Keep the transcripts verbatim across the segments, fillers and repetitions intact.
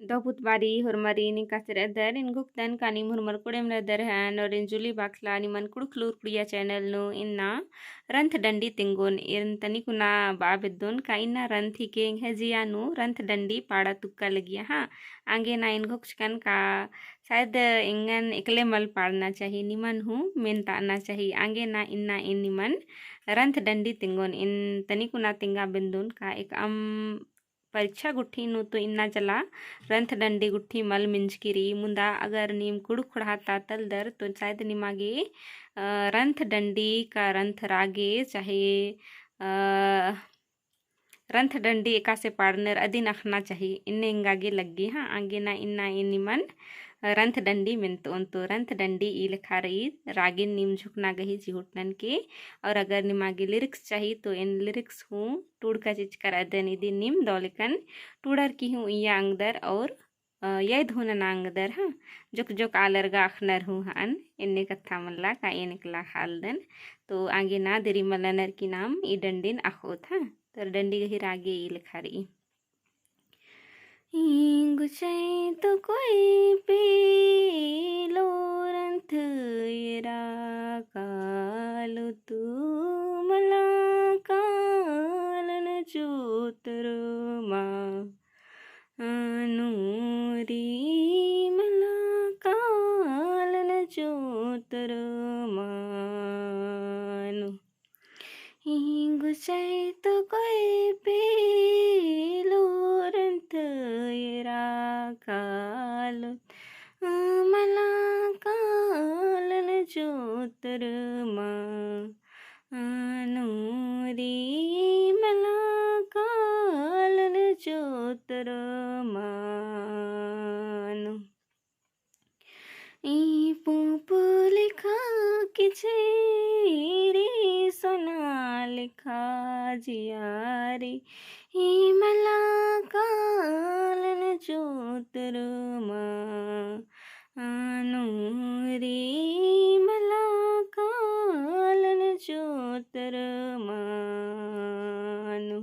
दव पुत बारी होरमारिन एकासे रअदर, एन घोखदन का नीम होरमर कोड़ेम रअदर हन, और एन जूली बाखला निमन कुँड़ुख़ लूर कुड़िया channel नू इन्ना रंथ डंडी तिंगोन। एन तनिकुना बआ बेद्दोन का इन्ना रंथ हिके एंग्है जिया नू रंथ डंडी पाड़ा तुक्का लगिया, हाँ। आंगे ना एन घोखचकन का शायद एंगन एकले मल पाड़ना चाही, निमन हूँ मेनताना चाही। आंगे ना इन्ना एन निमन रंथ डंडी तिंगोन। एन तनिकुना तिंगा बेद्दोन का एकअम परीक्षा गुट्ठी नू तो इन्ना चला रंथ डंडी गुट्ठी मल मिंजकी रई। मुन्दा अगर नीम कुँड़ुख़ ख़ोंड़हा ता तलदर तो शायद निमा गे, अ, रंथ डंडी का रंथ रागे चाहे, अ, रंथ डंडी एकासे पाड़नर अदिन अख़ना चाही, इन्ने एंगा गे लग्गी, हाँ। आंगे ना इन्ना एन निमन रंथ डंडी मेनतओन। तो रंथ डंडी ई लेखा रई, रागिन नीम झोंकना गही चिहुटनन के। और अगर निमा गे lyrics चाही तो एन lyrics हूँ टूड़का चिचका रअदन, इदिन नीम दव लेकन टूड़र की हूँ उइया अंगदर और, अ, यइद हूँ नना अंगदर, हाँ। जोक जोक आलर गा अख़नर हूँ हन, एन्ने कत्था मल्ला का एन एकला ख़ालदन। तो आंगे ना देरी मल्ला नर की नाम ई डंडिन अख़ोत, हाँ। तो डंडी गही रागे ई लेखा रई। ईंग चैत कोई पीलो रंथ एरा कालो तू मला कालन चोतरमा अनु री मला कालन चोतरमा अनु। ईंग चैत कोई पीलो रंथ एरा कालो मला कालन चोतरमा अनु री मला कालन चोतरमा अनु। ई पूँप लेखा किचिरी सोना लेखा जियारी ई मला कालन चोतरमा अनु री मला कालन चोतरमा अनु।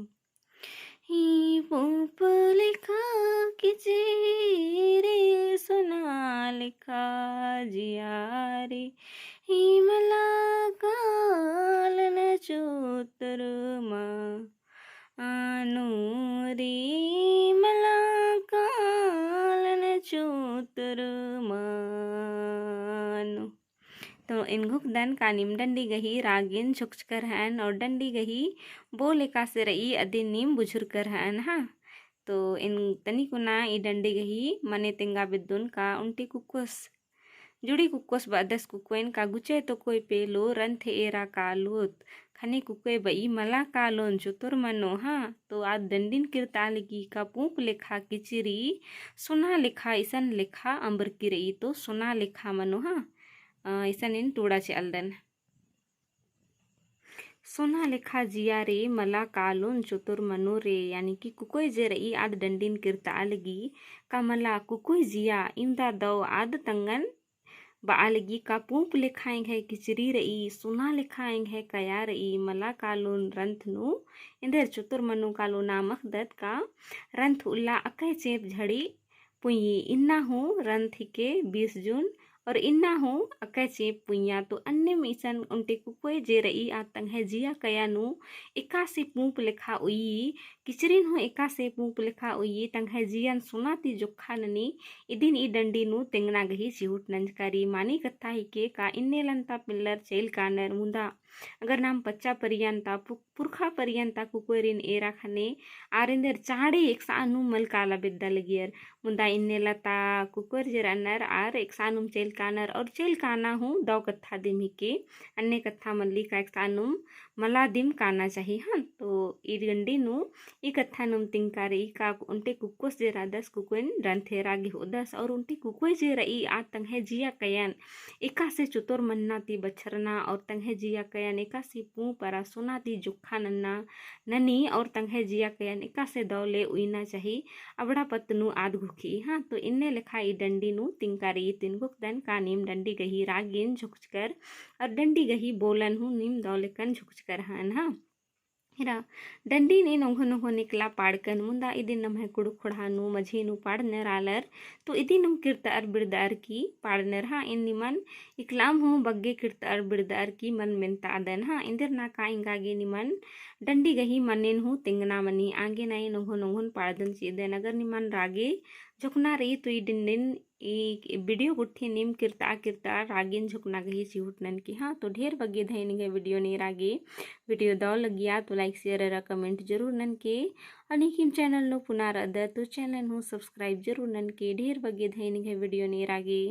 ई पूँप लेखा किचिरी सोना लेखा जियारी ई मला कालन चोतरमा अनु री मला कालन चोतरमा अनु। तो एन घोखदन का नीम डंडी गही रागिन झोंकचकर हन और डंडी गही बोल एकासे रई अदिन नीम बुझुरकर हन, हाँ। तो एन तनिकुना ई डंडी गही मने तेंगा बेद्दोन का ओन्टे कुक्कोस जुड़ी कुक्कोस बअदस कुक्कोइन का गुचे तो कोई पेलो रंथ एरा कालोत खने कुक्कोय बई मला कालोन चोतोर मनो, हाँ। तो आद डंडिन किर्ता लगी का पूँप लेखा किचिरी सोना लेखा इसन लेखा अम्बरकी रई तो सोना लेखा मनो, हाँ। अ, इसन एन टूड़ा चिआलदन। सोना लेखा जिया रे मला कालोन चोतोर मनो रे, यानी कि कुकोय जे रई आद डंडिन किर्ता लगी का मला कुकोय जिया इवंदा दव आद तंगन बआ लगी का पूँप लेखा एंग्है किचरी रई, सोना लेखा एंग्है कया रई, मला कालोन रंथ नू एन्देर चोतोर मनो कालो नाम अख़दत का रंथ उल्ला अकय चेंप झड़ी पुंई। इन्ना हूँ रंथ हिके बीस जून और इन्ना हूँ अकय चेंप पुंइया। तो अन्नेम इसन ओन्टे कुकोय जे रई आद तंग्है जिया कया नू एकासे पूँप लेखा उई, किचरिन हूँ एकासे पूँप लेखा उई, तंग्है जियन सोना ती जोक्खा ननी। इदिन ई डंडी नू तेंगना गही चिहुट नंजका रई। मानी कत्था हिके का इन्नेलन ता पिल्लर चइल कानर मुदा अगर नाम पच्चा परियन ता पु-, पुरखा परियन ता कुकोयरिन एरा खने आर एन्देर चाँड़े एकसानुम मल काला बेद्दा लगियर। मुदा इन्नेला ता कुकोयर जे रअनर आर एकसानुम चइल कानर और चइल काना हूँ दव कत्था दिम हिके। अन्ने कत्था मल्ली का एकसानुम मला दिम काना चाही, हाँ। तो ई डंडी नू ई कत्था नुम तिंका रई का ओन्टे कुक्कोस जे रअदस कुकोयन रंथ एरा गे होदस और ओन्टे कुकोय जे रई आद तंग्है जिया कयन एकासे चोतोर मन्ना ती बछरना और तंग्है जिया कयन एकासे पूँप अरा सोना ती जोक्खा नन्ना ननी और तंग्है जिया कयन एकासे दव ले उइना चाही अबड़ा पत्त नू आद घोखी, हाँ। तो इन्ने लेखा ई डंडी नू तिंका रई। तो एन घोखदन का नीम डंडी गही रागिन झोंकचकर और डंडी गही बोलन हूँ नीम दव लेकन झोंकचकर हन, हाँ। एरा डंडी नीन ओंघोन ओंघोन एकला पाड़कन मुन्दा इदिन नम्है कुँड़ुख़ ख़ोंड़हा नू मझी नू पाड़नर आलर। तो इदिन नुम किर्तअर बिड़दअर की पाड़नर। हाँ, एन निमन इकलाम हूँ बग्गे किर्तअर बिड़दअर की मल मेन्तादन। हाँ, एन्देर नाका एंगा गे निमन डंडी गही मन्न हूँ तेंगना मनी। आंगे नाई ओंघोन ओंघोन पाड़दन चिअदन। अगर निमन रागे झोंकना रई तो ई डंडिन ई video गुट्ठी नीम किर्तआ किर्तआ रागेन झोंकना गही चिहुट ननके। हाँ, तो ढेर बग्गे धैन एंग्है video नू एरा गे। Video दौ लगिया तो like, share अरा comment जरूर ननके। अरा नीकिम channel नू पुना रअदर तो channel हूँ subscribe जरूर ननके। ढेर बग्गे धैन एंग्है video नू एरा गे।